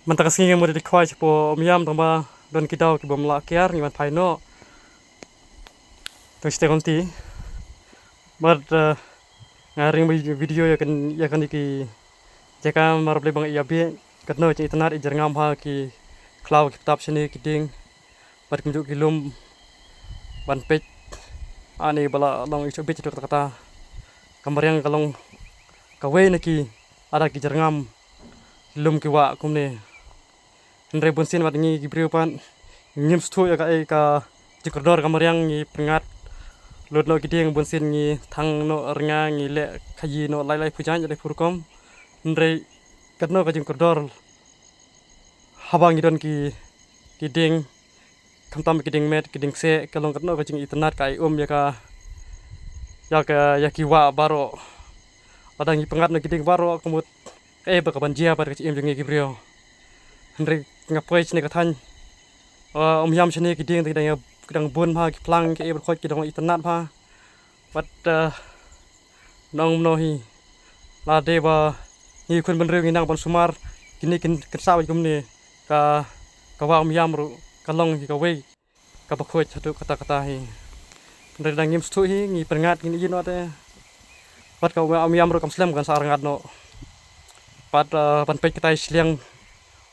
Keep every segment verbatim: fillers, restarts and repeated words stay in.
Mynta ka sngi nga mut ïa leit khwai shapoh Umiam tang ba don ki daw ki bym lah kiar ngi wan phai noh. Tang site kumti. Bad, eh, nga ring ba video ïa kan, ïa kane ki jaka namar balei ba nga ïa bit katno jingïatanat ïa jyrngam ha ki khlaw ki btap shane ki dieng. Bad kumjuh ki lum ban peit. Ani ba la long i shu bit haduh katta katta. Ka mariang ka long kawei na ki lada ki jyrngam ki lum ki wah kumne. Hynrei bunsien wat ngi ki briew pat ngim sngewthuh ïa kaei ka jingkordor ka mariang, ngi pyngngad lut noh ki dieng, bunsien ngi thang noh rnga, ngi leh khaïi noh lai lai phew jaiñ lai phew rukom. Hynrei katno ka jingkordor haba ngi don ki, ki dieng, khamtam ki dieng met, ki dieng kseh, ka long katno ka jingïatanat ka ai um ïa ka, ïa ka, ïa ki wah baroh. Lada ngi pyngngad noh ki dieng baroh ka mut kaei ba ka ban jia bad ka jingim jong ngi ki briew. Hynrei nga poi shane ka thaiñ, eh, Umiam shane ki dieng ki dang, ki dang bun bha, ki phlang, kaei ba khot ki dang ïatanat bha. Bad, eh, nang kumno hi, lada ba ngi khun bynriew ngi nang ban sumar kine kin, kin sah kumne, ka, ka wah Umiam ruh ka long hi kawei kaba khuid haduh katta katta hi. Hynrei lada ngim sngewthuh hi, ngi pyngngad, ngin ïeh noh te. Bad ka wah Umiam ruh kam slem, kan sa arngat noh. Bad, eh, ban peit katai shiliang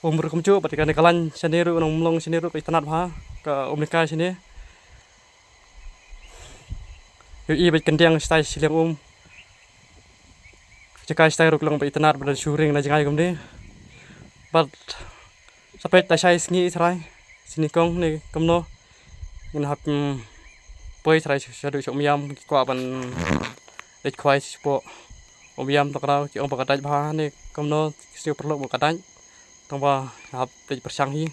um ruh kumjuh, bad kane ka lain shane ruh, nongmlong shane ruh ka ïatanat bha, ka Umlyngkai shane. Ïohi bad kyndiang shatai shiliang um. Jaka shatai ruh ka long ba ïatanat, ba don shu ring na jngai kumne. Bad sa peit, la shai sngi tharai, shi nyngkong ne kumno, ngin hap, mm, poi tharai shaduh sha Umiam, ki kwah ban leit khwai shapoh Umiam, tang kata ki ong ba ka dait bha ne kumno, ki sngew paralok ba ka dait. Tang ba nga hap leit pyrshang hi.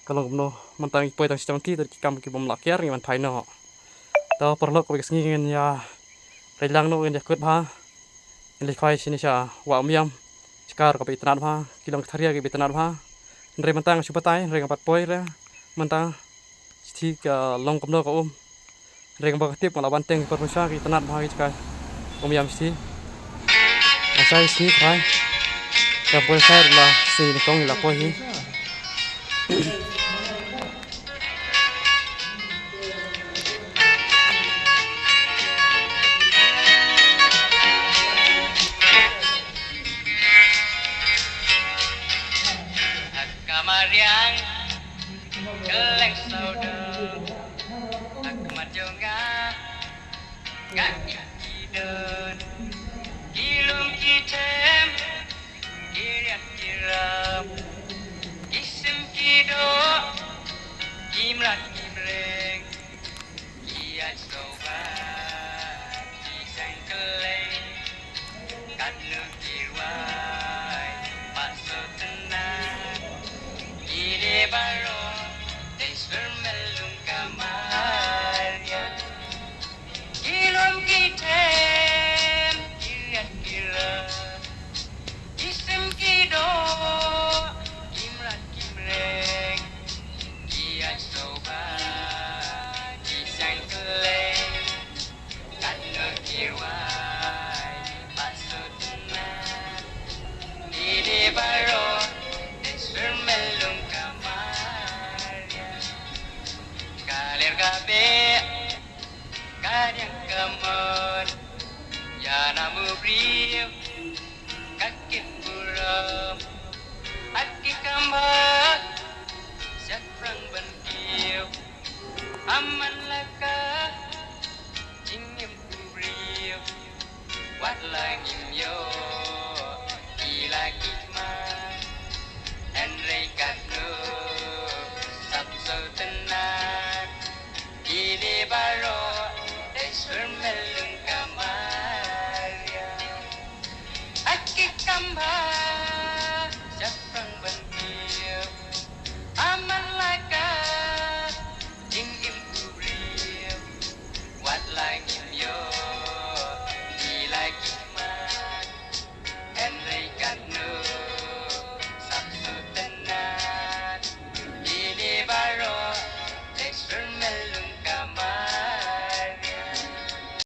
Ka long kumno, mynta ngi poi tang shi tang ki, ki kam ki bym lah kiar, ngi wan phai noh. To paralok, kawei ka sngi ngin ïa leit lang noh, ngin ïa kut bha. Ngin leit khwai shane sha wah Umiam. Jaka ruh kaba ïatanat bha, ki long ki tharia kiba ïatanat bha. Hynrei mynta nga shu batai, hynrei nga pat poi re. Mynta shithi ka long kumno ka um. Hynrei kumba ka tip nga la wan teng ki por pynshai ki ïatanat bha ki jaka Umiam shithi. Nga shai shithi trai. Ka poi shai ruh la shi nyngkong la poi hi. Ka mariang kylleng sawdong, ha khmat jong nga ka ïa ki don, ki lum ki them, ki riat ki rap, ki sim ki doh, ki mlak ki mreng, ki ïaid sngewbha, ki seng kylleng. Katno ki rwai pat sngewtynnat, kine baroh dei syrmel lum ka mariang. Ki lum ki them, ki riat ki rap, ki sim ki doh, ki mlak ki mreng, ki ïaid sngewbha, ki seng kylleng. Katno ki rwai pat sngewtynnat, kine baroh dei syrmel lum ka mariang. Ka ler ka beh, ka diang ka mo,